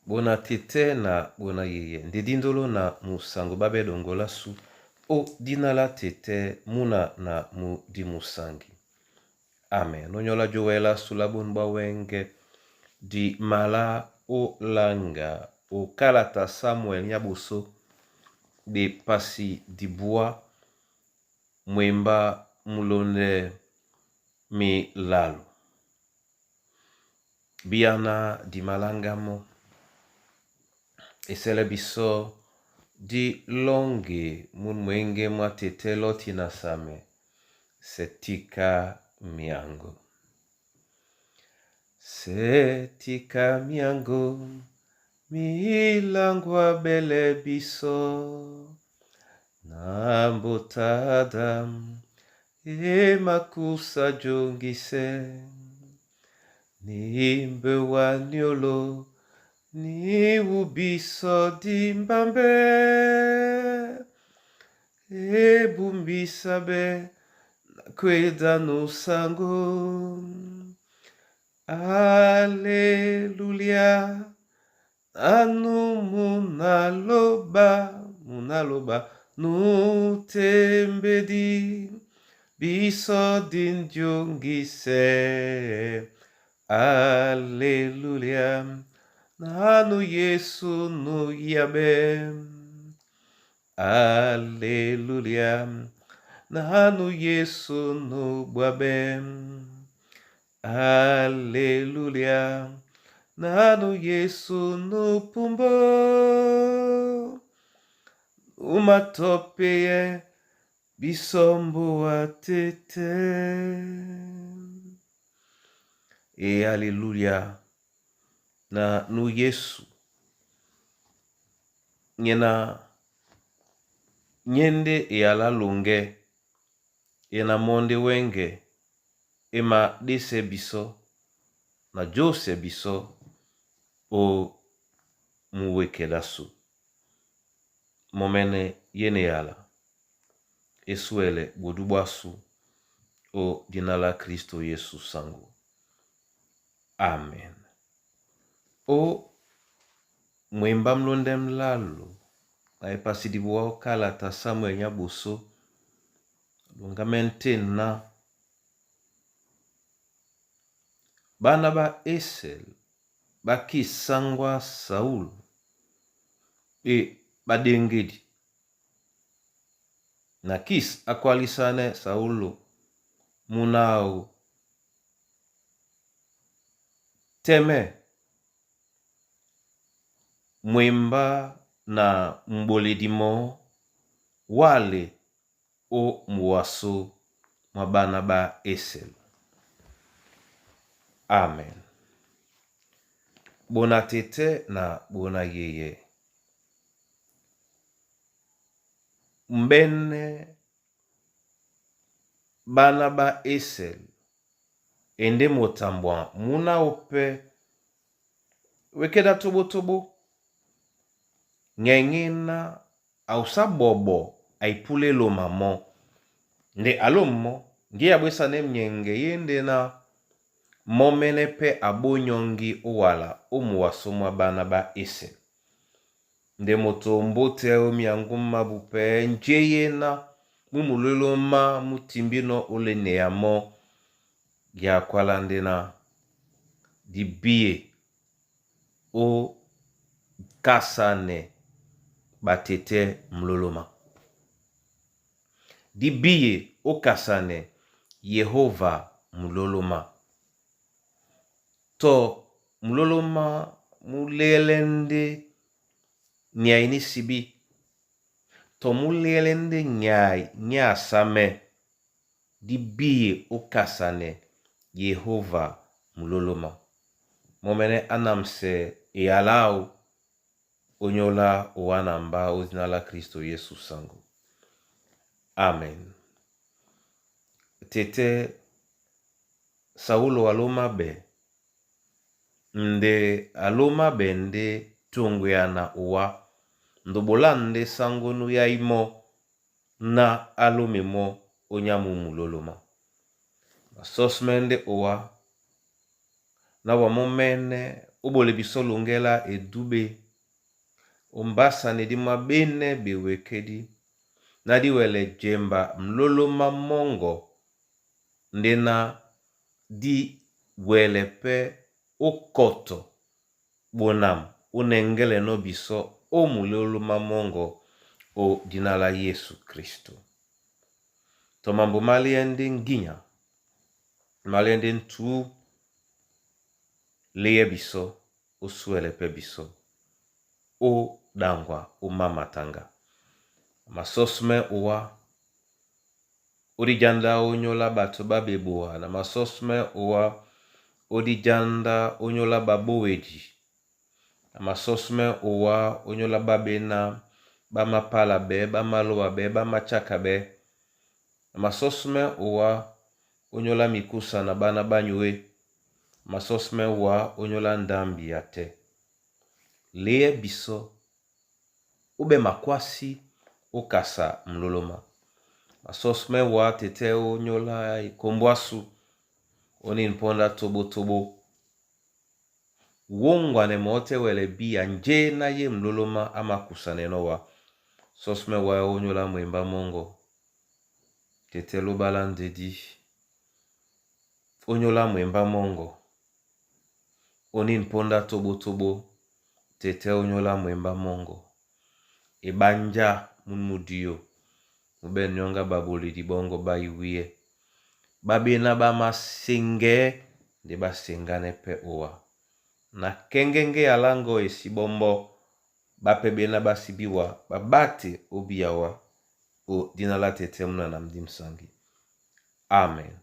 Bona tete na bona yeye nde dindolo na musango babe dongola su o dina la tete muna na mudimusangi. Amen. Onyola jowela sula bonu bwa wenge di mala olanga okalata Samuel nyaboso de pasi dibwa mwemba mulonde milalo. Biana di malangamo esele biso di longe mun mwenge mwa tete loti na same setika miango. Setika miango milangwa bele biso na mbota Adam emakusa jongise ni mbewa nyolo ni ubiso di mbambe ebumbisa be nakweda no sango. Aleluya anu munaloba munaloba nutembedi biso dinjongise. Aleluya nanu Yesu nuyabe. Aleluya nanu Yesu nubwabe. Aleluya nanu Yesu nupumbo umatopeye bisombo tete. E aleluya na nu Yesu nyena nyende eyala longe ena monde wenge ema dese biso na jose biso o muwekela su momene yene yala esuele bodu bwasu o dina la Kristo Yesu sango. Amen. O mwemba mlonde mlalo na epasi dibwa okalata Samuel nyaboso lungamente na bana ba Esel bakisangwa Saul e badengedi na kis akwalisane Saulo munao teme mwemba na mboledimo wale o muwaso mwa bana ba Esel. Amen. Bona tete na bona yeye. Mbene bana ba Esel ende motambwa muna ope wekeda tobotobo ngengina ausa bobo aipule loma mo nde alomo nge abwesane mnyenge yende na momene pe abonyongi owala omuwaso mwa bana ba Esel. Nde moto mbote oyo miangu mabupe nje yena mumulelo ma mutimbino olene ya mo ya kwala na dibie o kasane batete mloloma. Dibie o kasane Yehova muloloma. To muloloma mulelende nyai sibi. To mulelende nyai nyasame dibie o kasane Yehova muloloma. Momene anamse eyalao onyola owanamba ozina la Kristo Yesu sango. Amen. Tete Saulo aloma be nde aloma be nde tongweana owa ndobola nde sangonu ya imo na alomemo onyamu muloloma. Basosmende owa na wamomene Ó bole bisɔ longɛ lá edúɓe, ombásane dí maɓénɛ́ ɓewekedi ná dí wɛlɛ jemba mlóló má mɔ́ŋgɔ ndé dí wɛlɛ pɛ́ ó kɔtɔ ɓonam ó nɛŋgɛ́lɛnɔ́ bisɔ́ ó mulóló má mɔ́ŋgɔ ó dína lá Yésu Krísto. Tɔ mambo má léɛ́ ndé ŋgínya, má léɛ́ ndé ntǔ léɛ́ bisɔ́, ó súɛ́lɛ́ pɛ́ bisɔ́, ó ɗaŋgwa ó má mataŋga. Masɔ́smɛ́ owá, ó díjándá ónyólá ɓato ɓá ɓeboa, na masɔ́smɛ́ owá, ó díjándá ónyólá ɓaɓówedi, na masɔ́smɛ́ owá, ónyólá ɓáɓéná ɓá mápála ɓɛɛ́, ɓá málóa ɓɛɛ́, ɓá mácháka ɓɛɛ́. Na masɔ́smɛ́ owá, ónyólá mikúsa na ɓána ɓá nyué. Masɔ́smɛ́ owá, ónyólá ndámbi a tɛ́. Léɛ́ bisɔ́, ó ɓɛ́ makwásí ó kasa mlólómá. Masɔ́smɛ́ wá tetɛ́ ónyólá ekombo ásū, ónîn pɔ́ndá toɓótoɓó. Wóŋgwanɛ mɔɔ́ tɛ́ wɛlɛ bíya njé ná yé mlólómá á mākusanɛnɔ́ wá. Sɔ́smɛ́ wá ónyólá mwembá mɔ́ŋgɔ, tetɛ́ lóɓá lá ndedí, ónyólá mwembá mɔ́ŋgɔ, ónîn pɔ́ndá toɓótoɓó, tetɛ́ ónyólá mwembá mɔ́ŋgɔ. Eɓánjá mú mudiyo mú ɓɛ̂n nyɔ́ŋgá ɓaɓoledi ɓɔ́ŋgɔ ɓá iwíyɛ́. Ɓáɓéná ɓá máseŋgɛɛ́ ndé ɓá seŋgánɛ́ pɛ́ ówá. Na kɛ́ŋgɛ́ŋgɛ́ a láŋgɔ́ e sí ɓɔ́mbɔ́, ɓápɛ́ ɓéná ɓá sí bí wá, ɓá ɓáte ó bíya wá, ó dína lá tetɛ́ múna na m̀dímsáŋgi. Amen.